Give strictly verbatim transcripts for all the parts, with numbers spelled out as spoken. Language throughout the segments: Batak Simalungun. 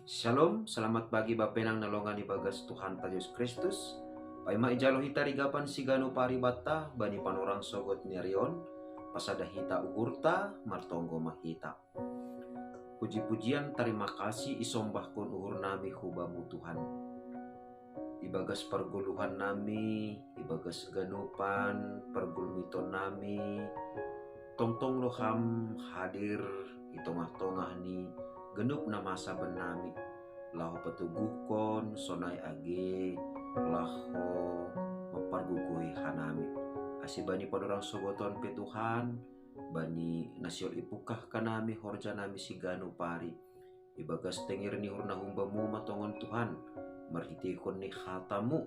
Shalom, selamat pagi bapenang na longan ibagas Tuhanta Jesus Kristus. Paima ijalo hita rigapan sigano paribata bani panorang sogot ni ari on, pasada hita uhurta, martonggo ma hita. Puji-pujian tarima kasih isombahkon uhur nami hu Bamu Tuhan. Ibagas pargoluhan nami, ibagas ganupan pargulmiton nami, tongtong do Ham hadir i tongah-tongah ni ganup na masa bennami, laho patoguhkon sonai age laho mampargogohi hanami. Asi bani panorang sogoton pe Tuhan, bani na sihol ipungkah hanami horja nami sigano pari, ibagas tenger ni uhur na humbamu ma tongon Tuhan, marhiteihon ni hatamu,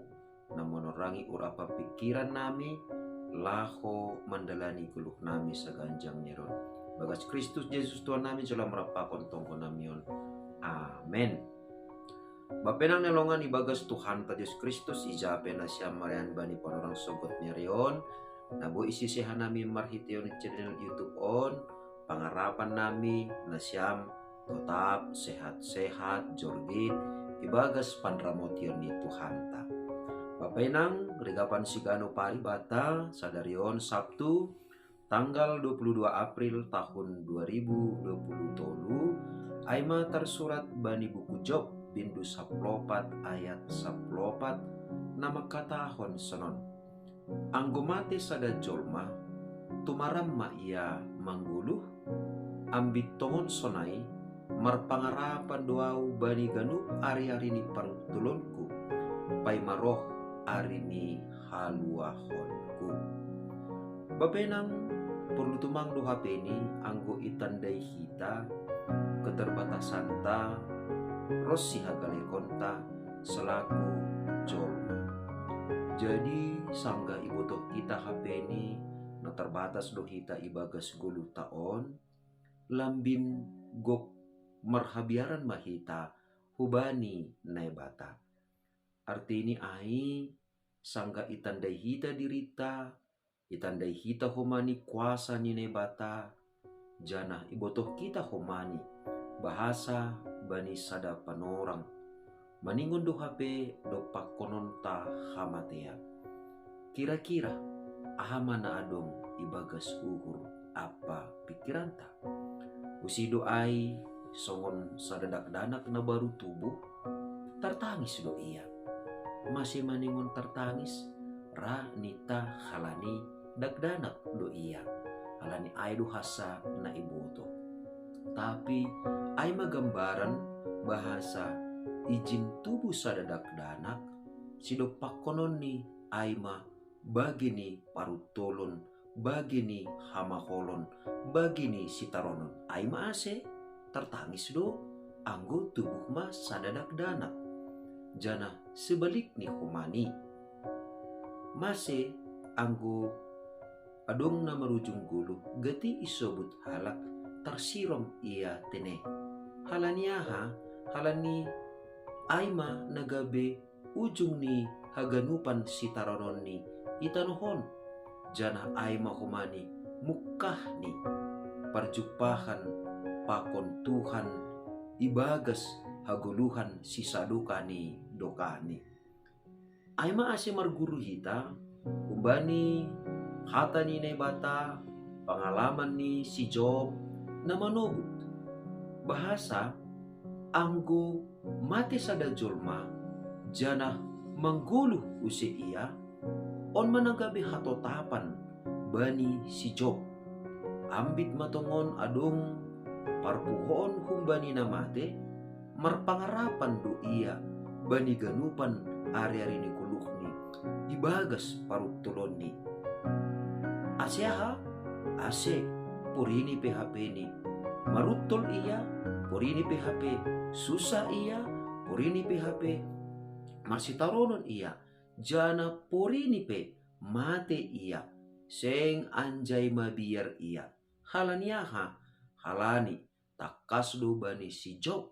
na manorangi uhur pakon pikiran nami, laho mandalani goluh nami saganjang ni ari on. Bagas Kristus Jesus Tuhan nami jala marampakon tonggo nami on. Amen. Bapenang na longan ibagas Tuhanta Jesus Kristus, ija pe nasiam marian bani panorang sogot ni ari on, na boi sisehon nami marhiteion channel YouTube on, pangarapan nami nasiam totap sehat-sehat, jorgit, ibagas panramotion ni Tuhanta. Bapenang, rigapan sigano paribata, sadari on Sabtu, tanggal dua puluh dua April tahun dua ribu dua puluh tolu, ai ma tarsurat bani buku Job, bindu saplopat ayat saplopat, na mangkatahon sonon: Anggo mate sada jolma, tumaram ma ia manggoluh? Ambit tongon sonai, marpangarapan do ahu bani ganup ari-ari ni paruntolonku, paima roh ari ni haluahonku. Bapenang, porlu tumang do hape ni anggo itandai hita keterbatasanta ronsi hagalekonta selaku jolma. Jadi, sanggah ibotoh hita hape ni na terbatas do hita ibagas goluhta on, lambin gok marhabiaran ma hita hubani Naibata. Artini ai, sanggah itandai hita dirinta, itandai hita homa ni kuasa ni Naibata, janah ibotoh hita homa ni bahasa bani sada panorang, maningon do hape dompakkononta hamatean. Kira-kira aha ma na adong ibagas uhur ampa pikiranta? Usi do ai, songon sada dakdanak na baru tubuh, tartangis do ia. Mase maningon tartangis? Ra ninta halani dakdanak do ia, halani ai do hansa na ibotoh. Tapi ai ma gambaran bahasa ijin tubuh sada dakdanak, sidompakkononni ai ma bage ni paruntolon, bage ni hamaholon, bage ni sitaronon. Ai ma ase tartangis do anggo tubuh ma sada dakdanak. Janah sebalikni homa ni, mase anggo adong na marujung goluh, gati isobut halak tarsirom ia tene? Halani aha? Halani ai ma na gabe ujung ni haganupan sitarononni i tanoh on, janah ai ma homa ni mungkah ni parjumpahan pakon Tuhan ibagas hagoluhan sisadoka ni dokahni. Ai ma ase marguru hita humbani hata ni Naibata, pangalaman ni si Job na manobut bahasa anggo mate sada jolma, janah manggoluh use ia, on ma na gabe hatotapan bani si Job. Ambit ma tongon adong parpuhoon humbani na mate, marpangarapan do ia bani ganupan ari-ari ni goluhni ibagas paruntolonni. Ase aha? Ase porini pe hape ni maruntol ia, porini pe hape susah ia, porini pe hape marsitaronon ia, janah porini pe mate ia, seng anjai mabiar ia. Halani aha? Halani tangkas do bani si Job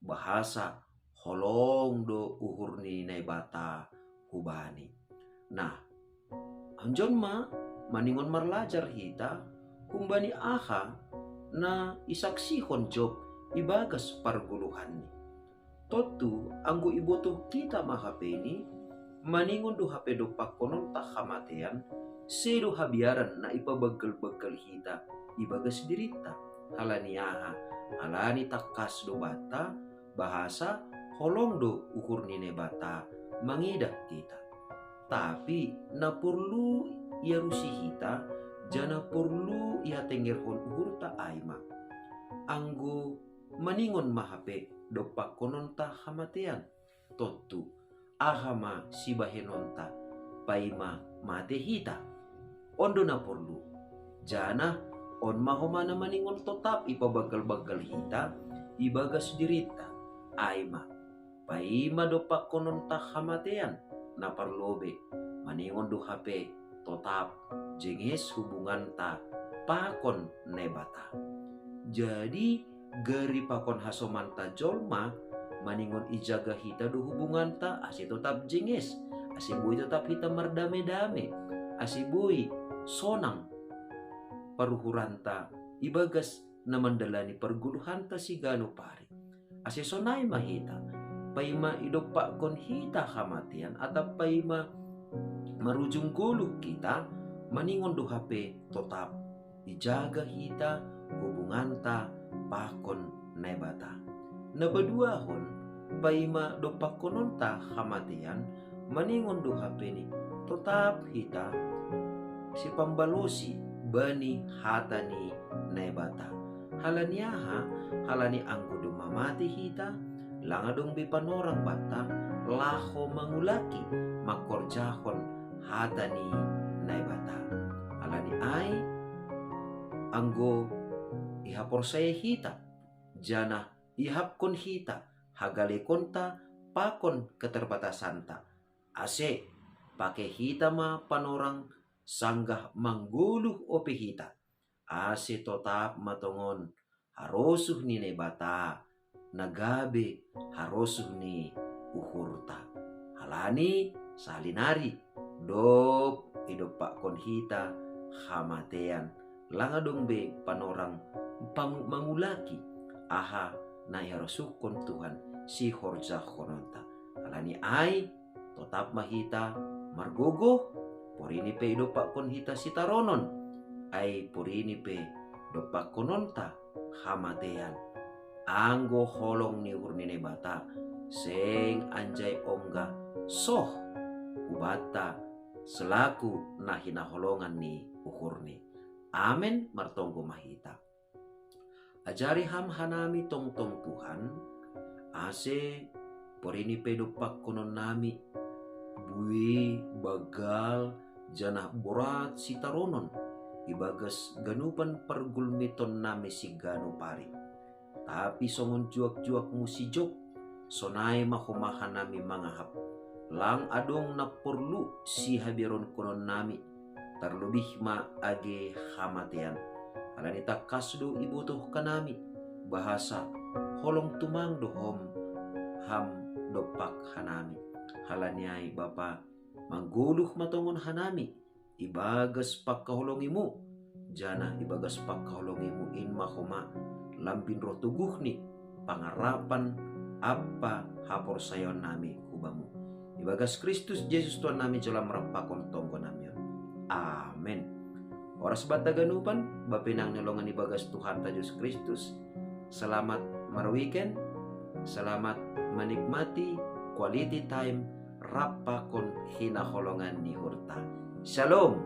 bahasa holong do uhur ni Naibata hubani. Nah, anjon ma maningon marlajar hita humbani aha na isaksihon Job ibagas pargoluhanni. Tontu anggo ibotoh hita ma hapeni, maningon do hape dompakkononta hamatean, sedo habiaran na ipabaggal-baggal hita ibagas dirinta. Halani aha? Halani tangkas do banta, bahasa holong do uhur ni Naibata mangidah hita. Tapi na porlu iarusi hita, janah porlu ihatengerhon uhurta ai ma, anggo maningon ma hape dompakkononta hamatean, tontu aha ma sibahenonta paima mate hita? On do na porlu. Janah on ma homa na maningon totap ipabaggal-baggal hita ibagas dirinta, ai ma, paima dompakkononta hamatean, na parlobei maningon do hape totap jenges hubunganta pakon Naibata. Jadi, gari pakon hasomanta jolma, maningon ijaga hita do hubunganta ase totap jenges, ase boi totap hita mardame-dame, ase boi sonang paruhuranta ibagas na mandalani pargoluhanta siganup ari. Ase sonai ma hita, paima idompakkon hita hamatean atap paima marujung goluh hita, maningon do hape totap ijaga hita hubunganta pakon Naibata. Na paduahon, paima dompakkononta hamatean, maningon do hapeni totap hita sipambalosi bani hata ni Naibata. Halani aha? Halani anggo domma mate hita, lang adong be panorang banta laho mangulaki mangkorjahon hata ni Naibata. Halani ai, anggo ihaporsaya hita, janah ihapkon hita hagalekonta pakon keterbatasanta, ase pake hita ma panorang sanggah manggoluh ope hita, ase totap ma tongon harosuh ni Naibata na gabe harosuh ni uhurta. Halani salinari dob idompakkon hita hamatean, lang adong be panorang pang-, mangulaki aha na iharosuhkon Tuhan sihorjahononta. Halani ai, totap ma hita margogoh, porini pe idompakkon hita sitaronon, ai porini pe dompakkononta hamatean, anggo holong ni uhur ni Naibata seng anjai ongga soh hubanta selaku na hinaholongan ni uhurni. Amen. Martonggo ma hita. Ajari Ham hanami tongtong Tuhan, ase porini pe dompakkononnami bui, banggal, janah borat sitaronon ibagas ganupan pargulmitonnami siganup ari. Tapi songon juak-juakmu si Job, sonai ma homa hanami mangahap. Lang adong na porlu sihabiaronkononnami, tarlobih ma age hamatean. Halani tangkas do ibotoh hanami, bahasa holong tumang do Ham, Ham dompak hanami. Halani ai Bapa, manggoluh ma tongon hanami ibagas pangkaholongimu, janah ibagas pangkaholongimu in ma homa lambin roh toguhni pangarapan ampa haporsayaonnami hu Bamu. Ibagas Kristus Jesus Tuhannami jalo ma rap pakon tonggonami on. Amen. Horas banta ganupan, bapa inang ni longan ibagas Tuhanta Jesus Kristus. Selamat marweekend, selamat menikmati quality time rap pakon hinaholongan ni uhurta. Shalom.